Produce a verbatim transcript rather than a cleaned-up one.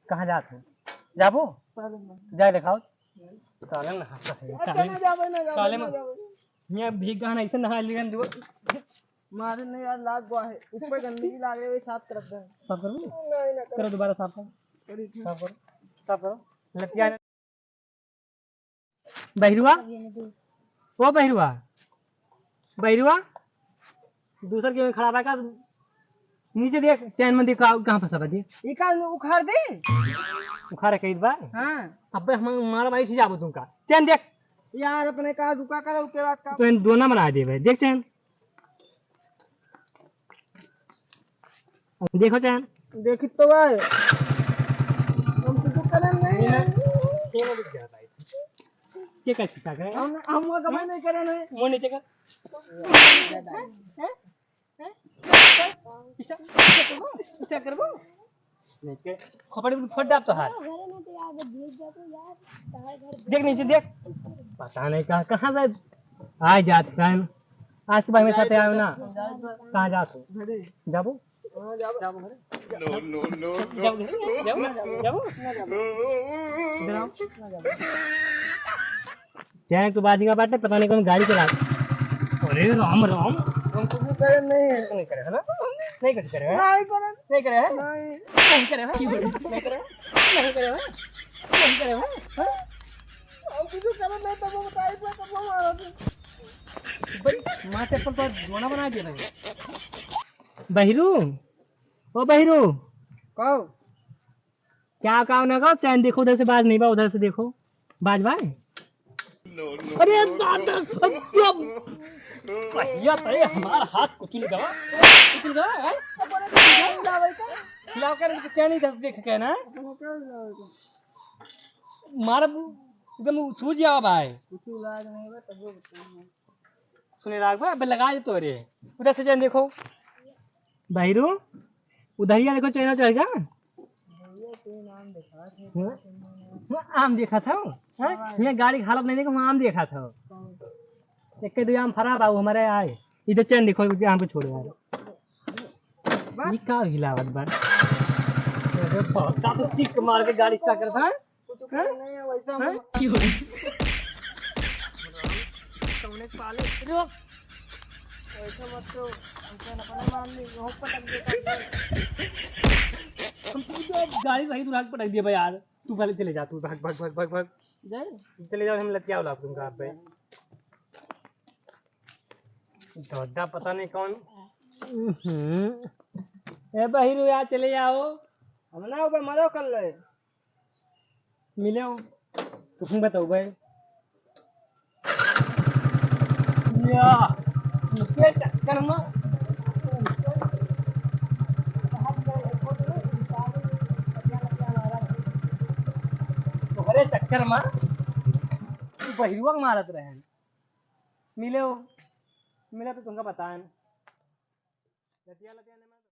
कहाँ जात हो? जाबो? जाए देखाओ। साले ना, साले, साले में, हियाँ भीग गहन ऐसे नहा लियन जो। मारे नहीं यार, लाग गवा है। ऊपर गंदगी लाग रही है, साफ कर दे। साफ करो? नहीं, नहीं, करो। करो, दोबारा साफ करो। करी थी। साफ करो, साफ करो। लतिया। बहिरुआ, ओ बहिरुआ, बहिरुआ, दूसर के में खड़ा रहा का? नीचे देख, चैन में देख, कहाँ, कहाँ फंसा बा, देख। ई का उखाड़ दे? उखाड़ के एक बार? हाँ। अबे हम मार मारी से जाबो तुमका। चैन देख। यार, अपने का रुका करो, उसके बाद का? तो इन दोना बना दे भाई, देख चैन। देखो चैन। देखी तो भाई। हम कुछ करे नहीं। ये ना, ये ना दिख जाता है। ये कैसे क्या करे? हम, हम वो कमाई नहीं करे नहीं। वो नहीं देगा। हैं? हैं? पिसा, पिसा करबो? पिसा करबो? नहीं के, खोपड़ी में फट डाब तो हाथ। घरे में तो यार, भेज दे तो यार, तार घर देख नीचे देख। पता नहीं कहाँ, कहाँ से आ जात है। आज के बाद मेरे साथ आयो ना। कहाँ जात हो? घरे। जाबो? हाँ, जाबो। जाबो घरे। No, no, no, no। जाबो घरे? जाबो? जाबो? जाबो? चैन तो बाजिंगा बाटे, पता नहीं कौन गाड़ी चला। अरे राम राम। हम कुछ करे नहीं है। नहीं करे है ना? नहीं कुछ करे है? नहीं करे। नहीं करे है? नहीं। नहीं करे है? नहीं करे है? नहीं करे है? नहीं करे है? हाँ? हम कुछ करे नहीं, तब वो बताई, तब वो मारा था। भाई, माँ चप्पल तो दोना बना दिया भाई। बहिरू, ओ बहिरू। कहो। क्या काम ना कहो, चैन देखो, उधर से बाज नहीं बा, उधर से देखो, बाज बा? अरे दादा, अब भैया तो ये हमारा हाथ कुचल गवा, कुचल गवा, हैं? हिलाओ कर, चैन इधर से देख के ना, मारा एकदम सूझ जावा भाई। कुछ इलाज नहीं बा, तब वो बताऊंगा। सुने लाग बा, अबे लगा दे तोरे। उधर से चैन देखो। बहिरू, उधरिया देखो, चैन चढ़ जा। भैया, तू आम देखा थे। हाँ? हाँ, आम देखा था? हाँ? हाँ। ये गाड़ी की हालत नहीं देखो, वहाँ आम देखा था। कौन? एक के दो आम फरा बा, वो हमारे आए। इधर चैन देखो, आम पे छोड़ यार। बस। ये का हिलावत बा? अरे बाप, का तो किक मार के गाड़ी स्टार्ट करता है? कुछ हाँ? नहीं है, वैसा हाँ? हम कौने पाले? रुक। वैसा मत तो, वैसा न अपने मान ली, वो पटक देता है। हम तो गाड़ी सही दुराग पटक दिया भाई यार। तू पहले चले जा, तू भाग, भाग, भाग, भाग, भाग। जाए? चले जाओ, हम लतिया वाला तुम कहाँ पे? दौड़ा पता नहीं कौन। हम्म। ए बहिरू यार, चले जाओ। हम ना ऊपर मरो कर ले। मिले हो, तुम बताओ भाई। या, इनके चक्कर में, तुम्हारे चक्कर में बहिरुआ के मारत रहे। मिले हो, मिला तो तुमका बताएं। लतिया, लतिया